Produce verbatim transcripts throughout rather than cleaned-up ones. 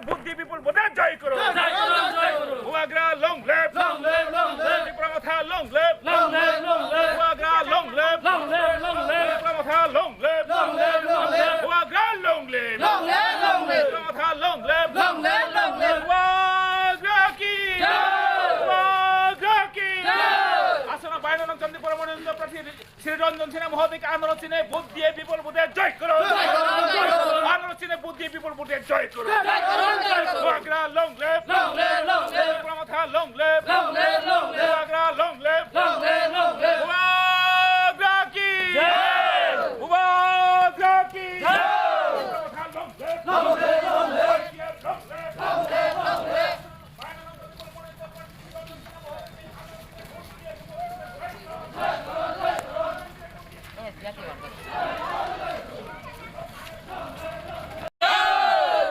বুদ্ধি বিপুল ভোটে জয় করুন। জয় করুন, জয় করুন। বুবাগ্রা long live। Long live, long live। Tripura মথা long live। Long live, long live। বুবাগ্রা long live। Long live, long live। Tripura মথা long live। Long live, long live। বুবাগ্রা long live। Long live, long live। Tripura মথা long live। Long live, long live। বুবাগ্রা কি? জয়। বুবাগ্রা কি? জয়। আসন্ন বাইশ নং চণ্ডীপুর মনোনীত প্রার্থী শ্রী রঞ্জন সিনহা মহোদয়কে আনারস চিহ্নে ভোট দিয়ে বিপুল ভোটে জয় করুন। জয় করুন, জয় করুন। আনারস চিহ্নে ভোট দিয়ে বিপুল ভোটে জয় করুন। জয় করুন, জয় করুন। বুবাগ্রা long live। Long live, long live। Tripura মথা long live। Long live, long live। বুবাগ্রা long live। Long live, long live। বুবাগ্রা কি? জয়। বুবাগ্রা কি? জয়। ত্রিপুরা মথা long live। Long live, long live।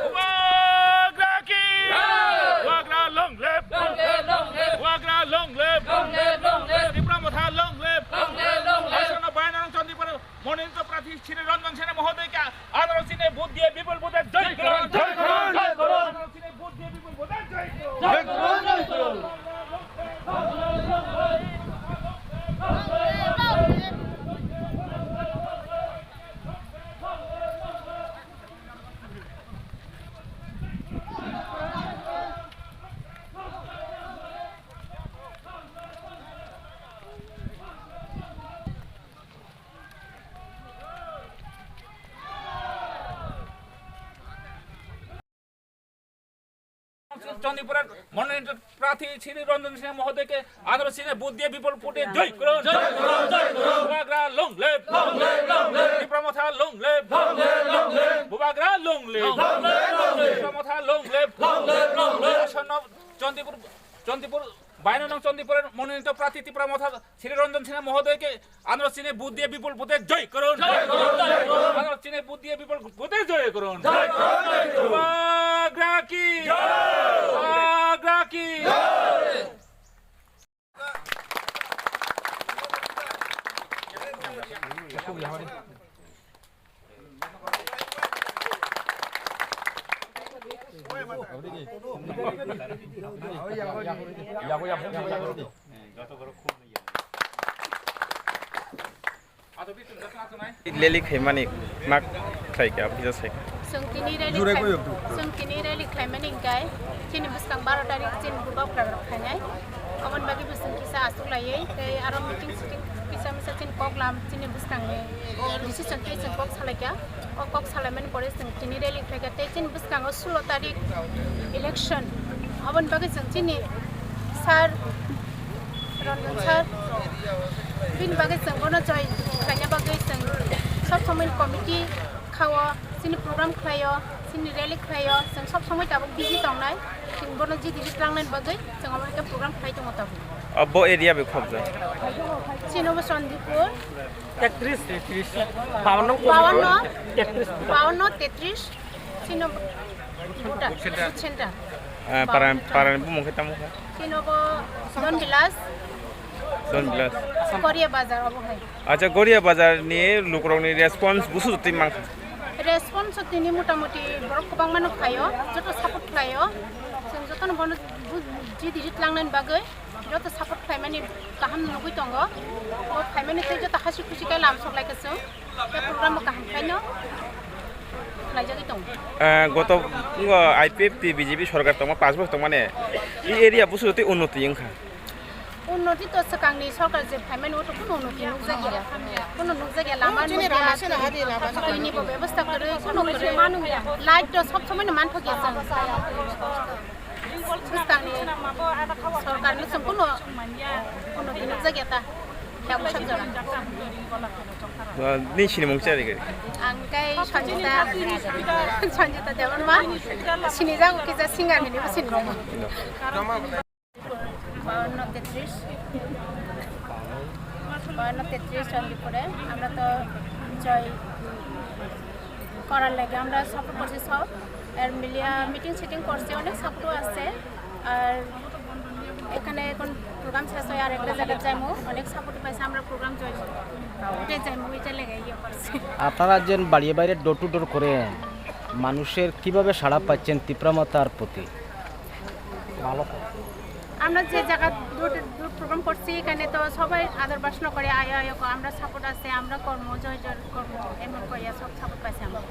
Bubagra ki! Bubagra long live! Bubagra long live! Bubagra long live! Long live, long live! Tipra Motha long live! Long live, long live! Asana Bainang Chandipur মনোনীত প্রার্থী শ্রী রঞ্জন সিনহা মহোদয়কে আনারস চিহ্নে ভোট দিয়ে বিপুল ভোটে জয় করুন। জয় করুন, জয় করুন। আনারস চিহ্নে ভোট দিয়ে বিপুল ভোটে জয় করুন। জয় করুন, জয় করুন। চণ্ডীপুরের মনোনীত প্রার্থী শ্রী রঞ্জন সিনহা মহোদয়কে আনারস চিহ্নে ভোট দিয়ে বিপুল ভোটে জয় করুন। জয় করুন, জয় করুন। বুবাগ্রা long live! Long live, long live! Tripura মথা long live! Long live, long live! বুবাগ্রা long live! Long live, long live! Tripura মথা long live! Long live, long live! আসন্ন চণ্ডীপুর, চণ্ডীপুর, বাইনং চণ্ডীপুরের মনোনীত প্রার্থী ত্রিপুরা মথা শ্রী রঞ্জন সিনহা মহোদয়কে আনারস চিহ্নে ভোট দিয়ে বিপুল ভোটে জয় করুন। জয় করুন, জয় করুন। আনারস চিহ্নে ভোট দিয়ে বিপুল ভোটে জয় করুন। জয় করুন, জয় করুন। বুবাগ্রা কি? জয়। বুবাগ্রা কি? জয়। Rally khaimani mak khlaikha, aboni kisa saikha. Chwng tini rally Jurai khai-, koyok tu. Chwng tini rally khlaimani hwnkhe chini bwskang baro tarik chini bubagra rok khainai. Aboni bagwi bo chwng kisa aswk laiwi tei aro meeting sitting kisa misa chini kok lam chini bwskangni decision tei chwng kok salaikha. O kok salaimani pore chwng tini rally khlaikha tei chini bwskango sulo tarik election. Aboni bagwi chwng chini sir Ranjan sir, bini bagwi chwng bono joy khlaina bagwi chwng sob somoi committee khao, chini program khlaio, chini rally khlaio, chwng sob somoi tabuk busy tongnai. Chwng bono jidi jit langnaini bagwi chwng omo hai khe program khlai tongo tabuk. Abo area bai khobjak? Chini bo Chandipur. Tektrish. Tektrish. Bawanno. Bawanno. Tektrish. Bawanno, tetris. Chini bo Buta, Buta center. Center. Ah, para, para ni bumung khe tamo kha? Chini bo Don Vilas. Don Vilas. Goria Bazar obo hai. Acha, Goria Bazar ni lukurok ni response busu twi mankha? Response tini motamuti borok kwbangma no phaio, joto support khlaio. Chwng joto no bono bu-, jidi jit langnaini bagwi. Joto support khlaimani kaham nugwi tongo. O khlaimani tei joto hasi khusi khe lam sok lai khe chwng. Tei program bo kaham khaino khlaijagwi tongo. Eh, goto, I P F T B J P sorkar tongma, panch bosor tongmani, i area busu tei unnoti wngkha. Unnoti to swkangni sorkar je khlaimani, o to kuno unnoti nukjakya. Kuno nukjakya, lama nukya, twi ni bo bebosta kwrwi, kuno kwrwi. Light to sob somoi no manthokya chwng. Bwskangni sorkarni chwng kuno unnoti nukjakya ta. Yakung sak jora. Ni sinimung chari gari? Ang khe Sanjita, Sanjita Debbarma. Sinijago kisa singer hinwi bo sinimung. Bawanno tetris. Bawanno tetris Chandipure. Amra to joy করার লাগে আমরা সাপোর্ট করছি সব। আর মিলিয়া meeting sitting করছে, অনেক সাপোর্টও আছে। আর এখানে এখন প্রোগ্রাম শেষ হয়, আর একটা জায়গায় যাইমু, অনেক সাপোর্ট পাইছে, আমরা প্রোগ্রাম জয় করবো। ওইটাই যাইমু, ওইটার লেগে ইয়ে করছি। আপনারা যে বাড়িয়ে বাইরে ডোর টু ডোর করেন, মানুষের কিভাবে সাড়া পাচ্ছেন তিপ্রা মাতার প্রতি? আমরা যে জায়গা দুটো প্রোগ্রাম করছি, এখানে তো সবাই আদর বাসনা করে, আয়ো আয়ো কো, আমরা সাপোর্ট আছে, আমরা কর্ম জয় জয় কর্ম এমন কইয়া সব সাপোর্ট পাইছি আমরা।